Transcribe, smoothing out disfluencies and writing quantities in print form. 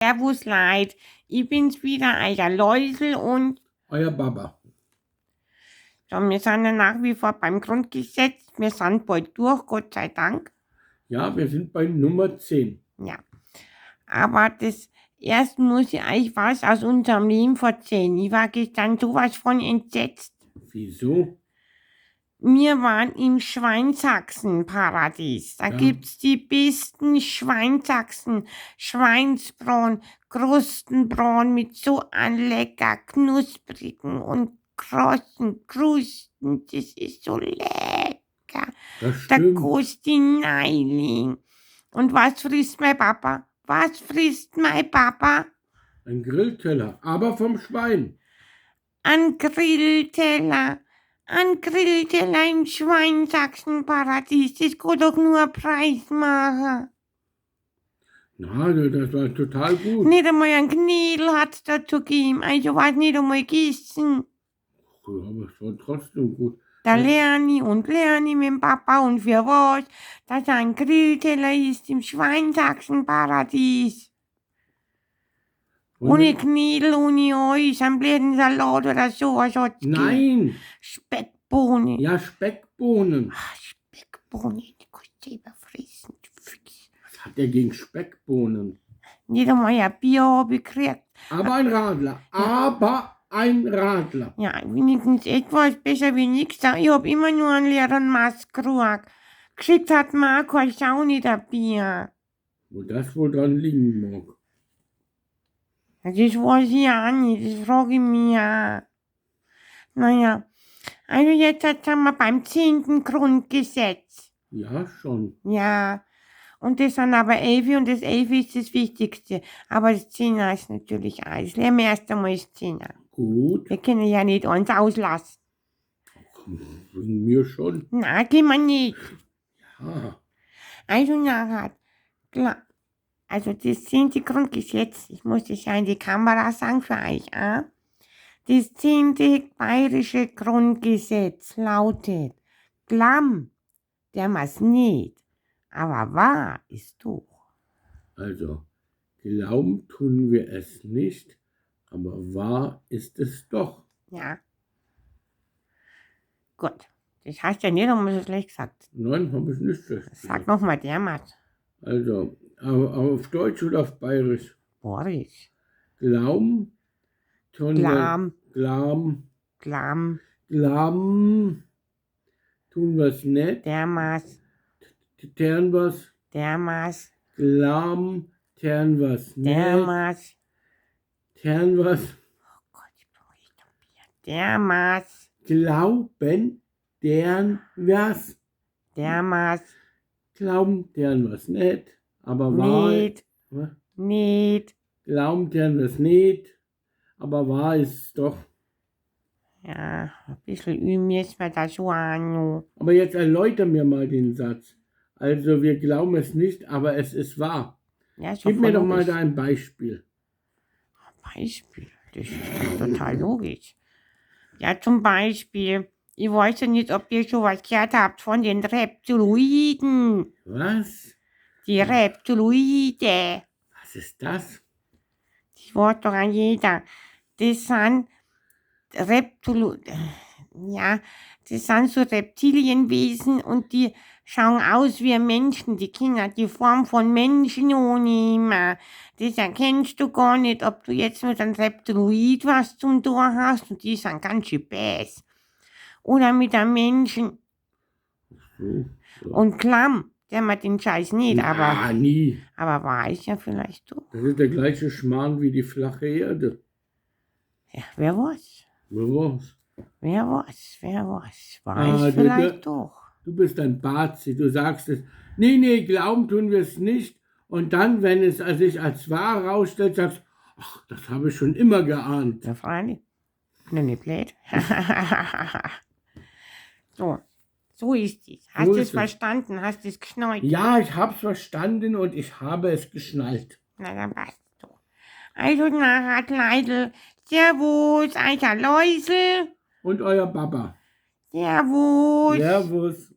Servus Leid, ich bin's wieder, euer Läusel und Euer Baba. So, wir sind ja nach wie vor beim Grundgesetz. Wir sind bald durch, Gott sei Dank. Ja, wir sind bei Nummer 10. Ja. Aber das erst muss ich euch was aus unserem Leben erzählen. Ich war gestern sowas von entsetzt. Wieso? Wir waren im Schweinshaxenparadies. Da gibt's die besten Schweinshaxen, Schweinsbraten, Krustenbraten mit so einem lecker knusprigen und krossen Krusten. Das ist so lecker. Das Da stimmt. kostet die Neiling. Und was frisst mein Papa? Was frisst mein Papa? Ein Grillteller, aber vom Schwein. Ein Grillteller. Ein Grillteller im Schweinshaxenparadies. Das kann doch nur ein Preis machen. Na, das war total gut. Nicht einmal ein Knädel hat's dazu gegeben. Also war's nicht einmal gegessen. Ja, aber es war trotzdem gut. Da lerne ich und lerne ich mit dem Papa und für was, dass ein Grillteller ist im Schweinshaxenparadies. Und Ohne Knädel, ohne alles, einen blöden Salat oder sowas hat's gegeben. Nein, Speckbohnen. ja, Speckbohnen. Ah, Speckbohnen, die kannst du selber fressen, du Fix. Was hat der gegen Speckbohnen? Nicht einmal ein Bier hab ich gekriegt. Aber ein Radler, aber ein Radler. Ja, wenigstens etwas besser wie nix. Ich hab immer nur einen leeren Maßkrug. Geschickt hat mir auch keine Sau nicht ein Bier. Wo das wohl dran liegen mag. Ja, das weiß ich auch nicht, das frage ich mich auch. Naja, also jetzt sind wir beim 10. Grundgesetz. Ja, schon. Ja, und das sind aber 11 und das 11 ist das Wichtigste. Aber das 10er ist natürlich auch. Das lernen wir erst einmal das 10er. Gut, Wir können ja nicht eins auslassen. wegen mir schon. Nein, können wir nicht. Ja, Also nachher, klar. Also das 10. Grundgesetz, ich muss das ja in die Kamera sagen für euch, ah? Das 10. bayerische Grundgesetz lautet, Klamm, der ma's nicht, aber wahr ist doch. Also, glauben tun wir es nicht, aber wahr ist es doch. Ja. Gut, das heißt ja nicht einmal so schlecht gesagt. Nein, habe ich nicht schlecht Sag gesagt. nochmal der Matt. Also, auf Deutsch oder auf Bayerisch? Boris. Glauben tun wir Glam, Glam, Glam, Glam, tun wir's nicht, der Maß, tern wir's, der Maß, Glam, tern wir's der nicht, Maß. tern wir's, Oh Gott, ich brauche echt ein Bier. Der Maß, glauben, deren wir's, der Maß, glauben, deren wir's nicht, aber wahr, nicht, was? nicht. Glauben, deren wir's nicht, aber wahr ist's doch. Ja, ein bisschen üben müssen wir da schon auch noch. Aber jetzt erläuter mir mal den Satz. Also wir glauben es nicht, aber es ist wahr. Ja, ist doch Gib mir voll doch mal logisch. da ein Beispiel. Beispiel, das ist doch total logisch. Ja, zum Beispiel, ich weiß ja nicht, ob ihr schon was gehört habt von den Reptiloiden. Was? Die Reptiloide. Was ist das? Das weiß doch an jeder. Das sind Reptilo, ja, das sind so Reptilienwesen und die schauen aus wie Menschen. Die können die Form von Menschen annehmen. Das erkennst du gar nicht, ob du jetzt mit einem Reptiloid was zum Tor hast und die sind ganz schön bäs. Oder mit einem Menschen. So, so. Und Klamm, der macht den Scheiß nicht, Ah, nie. aber war ich ja vielleicht doch. Das ist der gleiche Schmarrn wie die flache Erde. Ja, wer weiß. Wer weiß. Wer weiß, wer weiß. War Ah, ich vielleicht doch. Du bist ein Bazi, du sagst es. Nee, nee, glauben tun wir es nicht. Und dann, wenn es sich als wahr rausstellt, sagst du, ach, das habe ich schon immer geahnt. Ja, freilich. Bin ja nicht blöd. So, so ist es. Hast So du ist es es. verstanden? Hast du es geschnallt? Ja, ich hab's verstanden und ich habe es geschnallt. Na, dann passt so. Also nachher, Kleidel. Servus, alter Läusel. Und euer Baba. Servus. Servus.